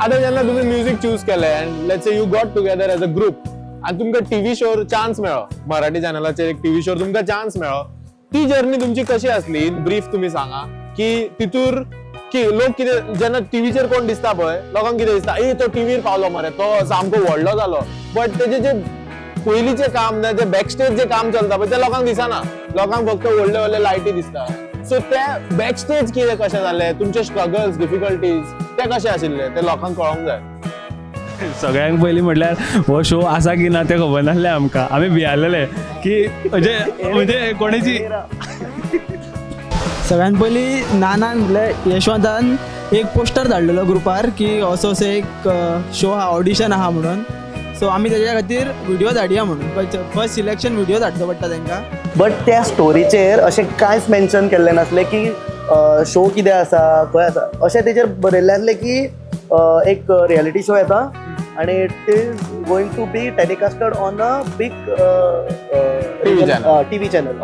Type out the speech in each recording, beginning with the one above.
आतां जेन्ना तुमी म्युझिक चूज केलें and let's say you got together as a group आनी तुमकां टीव्ही शोर चान्स मेळ्ळो, मराठी चॅनलाचेर एक टीव्ही शोर तुमकां चान्स मेळ्ळो, ती जर्नी तुमची कशी आसली? इन ब्रीफ तुमी सांगा की तितूर की लोक कितें, जेन्ना टीव्हीचेर कोण दिसता पळय, लोकांक कितें दिसता, ए तो टीव्हीर पावलो मरे, तो सामको व्हडलो जालो. बट तेजे जे पयलींचें काम ना, जे बॅकस्टेज जे काम चलता पळय, ते लोकांक दिसना. लोकांक फक्त व्हडले व्हडले लायटी दिसता. सो ते बॅकस्टेज कितें, कशें जालें, तुमचे स्ट्रगल्स, डिफिकल्टीज ते कशे आशिल्ले, ते लोकांक कळोंक जाय. सगळ्यांक पयलीं म्हटल्यार हो शो आसा की ना तें खबर नासलें आमकां. आमी भियालेले की म्हणजे कोणाची सगळ्यात पयलीं नानान म्हटल्यार यशवंतान एक पोस्टर धाडलेलो ग्रुपार की असो असो एक शो आहा, ऑडिशन आहा म्हणून. सो आमी तेज्या खातीर व्हिडिओ धाडया म्हणून. फर्स्ट सिलेक्शन व्हिडिओ धाडचो पडटा तांकां. बट त्या स्टोरीचेर अशें कांयच मेन्शन केल्लें नासलें की शो कितें आसा, खंय आसा. अशें तेजेर बरयल्लें आसलें की एक रियलिटी शो येता आनी it is going to be telecasted on a big TV channel. TV channel.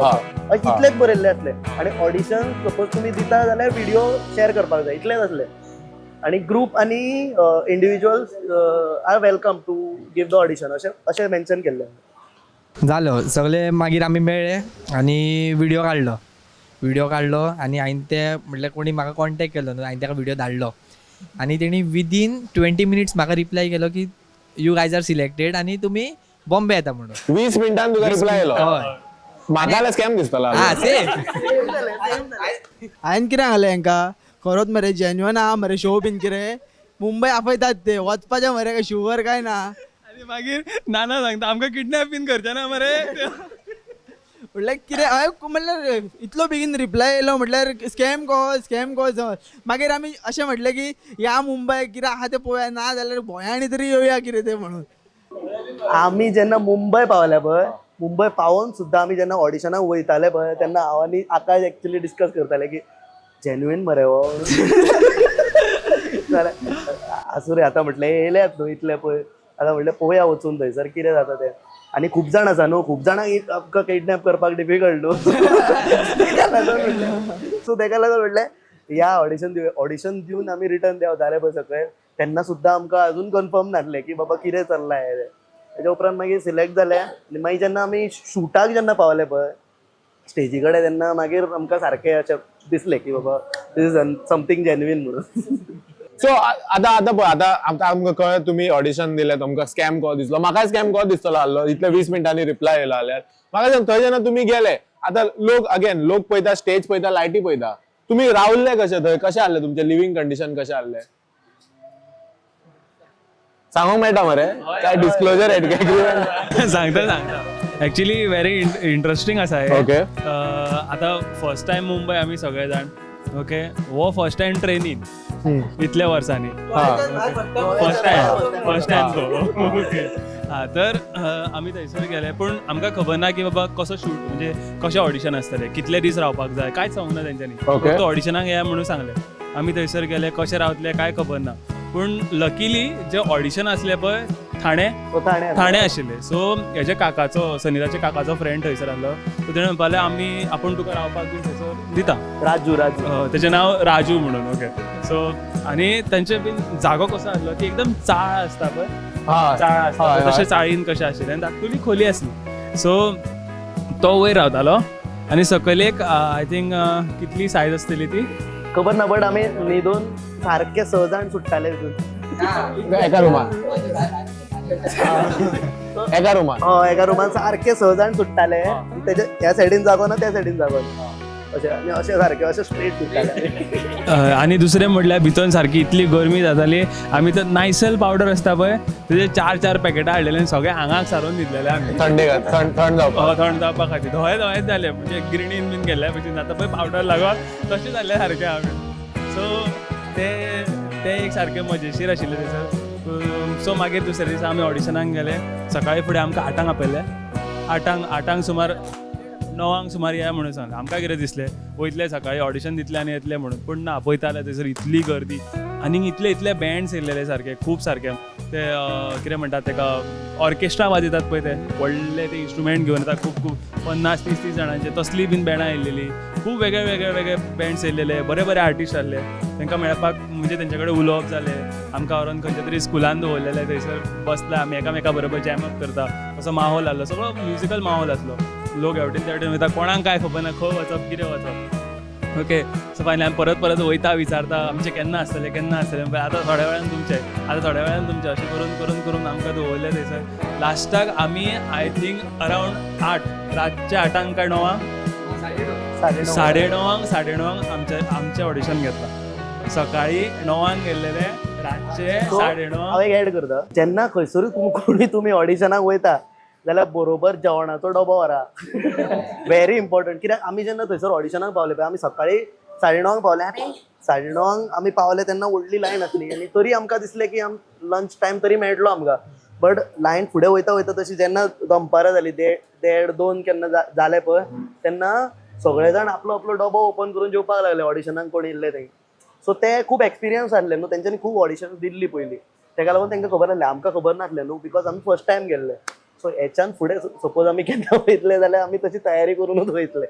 इतलेंच बरयल्लें आसलें. आनी ऑडिशन सपोज तुमी दिता जाल्यार व्हिडिओ शेअर करपाक जाय, इतलेंच आसलें. आनी ग्रूप आनी individuals are welcome to give the audition, अशें मेन्शन केल्लें. जालो सगळे. मागीर आमी मेळ्ळे आनी व्हिडिओ काडलो. व्हिडिओ काडलो आनी हांवें ते म्हटल्यार कोणी म्हाका कॉन्टेक्ट केलो न्हू, हांवें ताका व्हिडिओ धाडलो आनी तेणी विदीन 20 मिनिट्स म्हाका रिप्लाय केलो की you guys are selected आनी तुमी बॉम्बे येता म्हणून. 20 मिनटान तुका रिप्लाय येयलो? हय. म्हाका जाल्यार स्कॅम दिसतलो. हा, सेम. हांवें कितें सांगलें हांकां, खरोच मरे जेन्युअन आहा मरे शो बीन कितें, मुंबय आपयतात ते, वचपाचें मरे, काय शुवर काय ना. आनी मागीर नाना सांगता, आमकां किडनॅप बीन करचे ना मरे? म्हटल्यार कितें, हांवें म्हटल्यार इतलो बेगीन रिप्लाय येयलो म्हटल्यार स्कॅम कहो, स्कॅम कहो समज. मागीर आमी अशें म्हटलें की या मुंबय, कितें आहा तें पळोवया, ना जाल्यार भोयांनी तरी येवया कितें तें म्हणून. आमी जेन्ना मुंबय पावले पळय, मुंबय पावोन सुद्दां आमी जेन्ना ऑडिशनाक वयताले पळय, तेन्ना हांव आनी आकाश एक्चुली डिस्कस करताले की जेन्युइन मरे हो. जाल्यार आसूं रे, आतां म्हटलें येयल्यात न्हू इतले पळय, आतां म्हटलें पळोवया वचून थंयसर कितें जाता तें. आनी खूब जाण आसा न्हू, खूब जाणांक आमकां किडनॅप करपाक डिफिकल्ट न्हू. तेका लागून म्हटलें, सो तेका लागून म्हटलें या ऑडिशन दिवया. ऑडिशन दिवन आमी रिटर्न देंवताले पळय सकयल, तेन्ना सुद्दां आमकां अजून कन्फर्म नासलें की बाबा कितें चल्लां हें तें. तेच्या उपरांत मागीर सिलेक्ट जाले आनी मागीर जेन्ना आमी शुटाक जेन्ना पावले पळय स्टेजी कडेन, तेन्ना मागीर आमकां सारकें अशें दिसलें की बाबा this is something genuine म्हणून. सो आतां पळय, आतां आमकां कळ्ळें, तुमी ऑडिशन दिलें, तुमकां स्कॅम कसो दिसलो. म्हाकाय स्कॅम कसो दिसतलो आहलो, इतले 20 मिनटांनी रिप्लाय येयलो जाल्यार. म्हाका सांग, थंय जेन्ना तुमी गेले, आतां लोक अगेन लोक पळयता, स्टेज पळयता, लायटी पळयता, तुमी रावल्ले कशे थंय? कशें आहलें तुमचें लिव्हिंग कंडिशन, कशें आहलें? सांगूंक मेळटा मरे? काय डिस्क्लोजर एग्रीमेंट? सांगता सांगता. एक्चुली व्हेरी इंटरेस्टिंग आसा हे. आतां फर्स्ट टायम मुंबय आमी सगळे जाण, ओके, हो फर्स्ट टायम ट्रेनीन इतल्या वर्सांनी. फर्स्ट टायम, फर्स्ट टायम तो. ओके, हा, तर आमी थंयसर गेले, पूण आमकां खबर ना की बाबा कसो शूट, म्हणजे कशें ऑडिशन आसतलें, कितले दीस रावपाक जाय, कांयच सांगूंक ना तेंच्यांनी. फक्त ऑडिशनाक येया म्हणून सांगलें. आमी थंयसर गेले, कशें रावतले काय खबर ना. पूण लकीली जे ऑडिशन आसलें पळय ठाणे ठाणे. ठाणे आशिल्ले. सो हेच्या काकाचो, सनिताच्या काकाचो फ्रेंड थंयसर आसलो. सो तेणें म्हणपालें, आमी आपूण तुका रावपाक बीन थंयसर दिता. राजू, राजू. तेजें नांव राजू म्हणून. ओके, सो आनी तेंचे बीन जागो कसो आसलो की एकदम चाळ आसता पळय, चाळ आसता पळय, तशें चाळीन कशें आशिल्लें आनी धाकटुली खोली आसली. सो तो वयर रावतालो आनी सकयल एक, I think कितली सायज आसतली ती? खबर ना, बट आमी न्हिदून सारके स जाण सुट्टाले तितून. एका रुमान, एका रुमान? हय, एका रुमान सारके स जाण सुट्टाले. तेच्या ह्या सायडीन जागो ना, त्या सायडीन जागो ना, अशें आनी अशें सारकें अशें स्ट्रेट सुट्टाले. आनी दुसरें म्हटल्यार भितर सारकी इतली गरमी जाताली, आमी तर नायसल पावडर आसता पळय, तेजे चार चार पॅकेटां हाडलेले आनी सगळे आंगाक सारोवन न्हिदलेले आमी. थंडे, थंड थंड जावपाक. हय, थंड जावपा खातीर. धोळे धोळेच जाले, म्हणजे गिरणीन बीन गेल्ल्या भशेन जाता पळय पावडर लागोन, तशें जाल्ले सारके आमी. सो ते ते एक सारकें मजेशीर आशिल्लें थंयसर. सो मागीर दुसऱ्या दिसा आमी ऑडिशनाक गेले. सकाळी फुडें आमकां 8आंक आपयलें. 8आंक सुमार, 9आंक सुमार या म्हणून सांगलें. आमकां कितें दिसलें, वयतले सकाळी, ऑडिशन दितले आनी येतले म्हणून. पूण ना, पळयता जाल्यार थंयसर इतली गर्दी आनी इतले इतले बँड्स येयलेले सारके, खूब सारके ते कितें म्हणटात तेका, ऑर्केस्ट्रा वाजयतात पळय, ते व्हडले ते इन्स्ट्रुमेंट घेवन येता, खूब खूब 50, 30 30 जाणांचे, तसली बीन बँडां येयलेली. खूब वेगळे वेगळे वेगळे बँड्स येयलेले, बरे बरे आर्टिस्ट आहले. तांकां मेळपाक म्हणजे आमचें तेंचे कडेन उलोवप जालें. आमकां व्हरोन खंयच्या तरी स्कुलान दवरलेलें, थंयसर बसला आमी एकामेका बरोबर जॅम अप करता असो माहोल आहलो. सगळो म्युजिकल माहोल आसलो. लोक हेवटेन तेवटेन वयता, कोणाक कांय खबर ना खंय वचप, कितें वचप. ओके, सो फायनली आमी परत परत वयता, विचारता आमचें केन्ना आसतलें, केन्ना आसतलें. आतां थोड्या वेळान तुमचें, आतां थोड्या वेळान तुमचें, अशें करून करून करून आमकां दवरलें थंयसर. लास्टाक आमी I think around 8, रातच्या 8 काय 9, 9:30. 9:30, 9:30 आमचें ऑडिशन घेतलां. सकाळी 9 गेल्लेले, रातचे 9:30. हांव एक एड करता. जेन्ना खंयसरूय कोणूय तुमी ऑडिशनाक वयता जाल्यार बरोबर जेवणाचो डबो व्हरा, व्हेरी इम्पॉर्टंट. कित्याक आमी जेन्ना थंयसर ऑडिशनाक पावले पळय, आमी सकाळी 9:30 पावले आनी 9:30 आमी पावले तेन्ना व्हडली लायन आसली आनी तरी आमकां दिसलें की आम लंच टायम तरी मेळटलो आमकां. बट लायन फुडें वयता वयता तशी जेन्ना दनपारां जाली, 1:30 2 केन्ना जालें पळय, तेन्ना सगळे जाण आपलो आपलो डबो ओपन करून जेवपाक लागले, ऑडिशनाक कोण येयल्ले ते. सो ते खूब एक्सपिरियन्स आसले न्हू, तेंच्यांनी खूब ऑडिशन दिल्ली पयलीं, तेका लागून तांकां खबर आसलें. आमकां खबर नासलें न्हू, because आमी फर्स्ट टायम गेल्ले. सो हेच्यान फुडें सपोज आमी केन्ना वयतले जाल्यार आमी तशी तयारी करूनच वयतले.